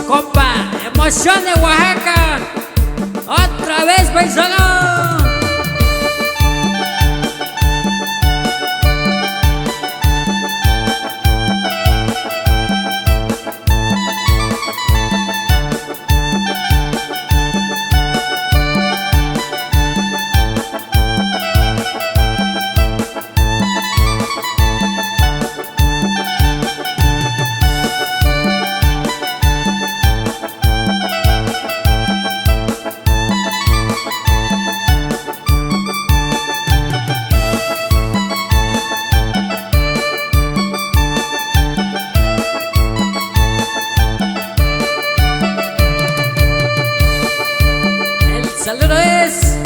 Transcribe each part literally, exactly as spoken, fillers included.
Compa, emoción de Oaxaca. Otra vez, paisano. El saludo es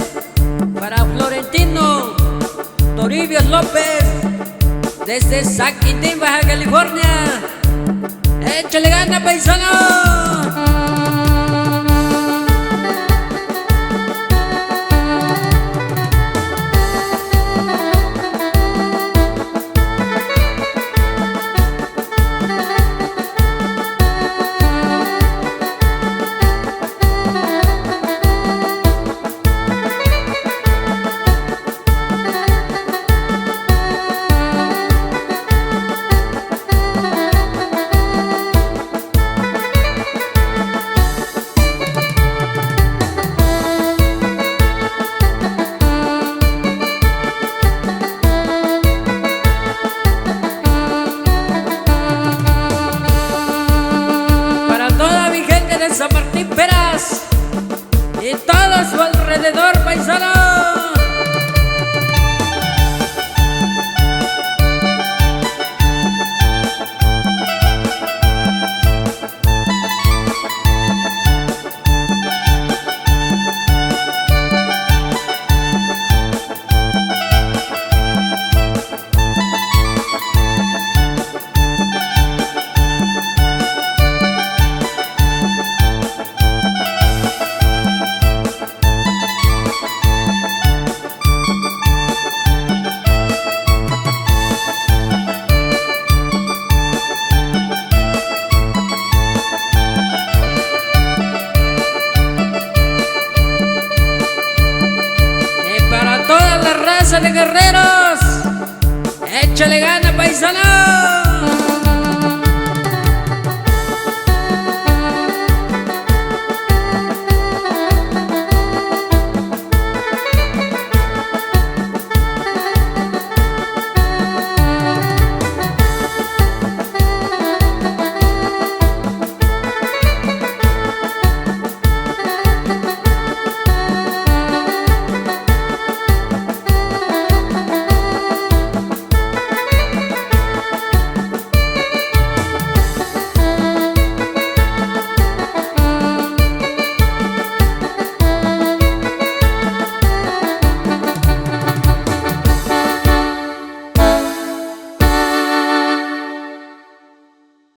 para Florentino Toribio López, desde San Quintín, Baja California. Échale gana, paisano. Para toda mi gente de San Martín Peras y todo su alrededor, paisano. Y para toda la raza de guerreros, échale gana, paisano.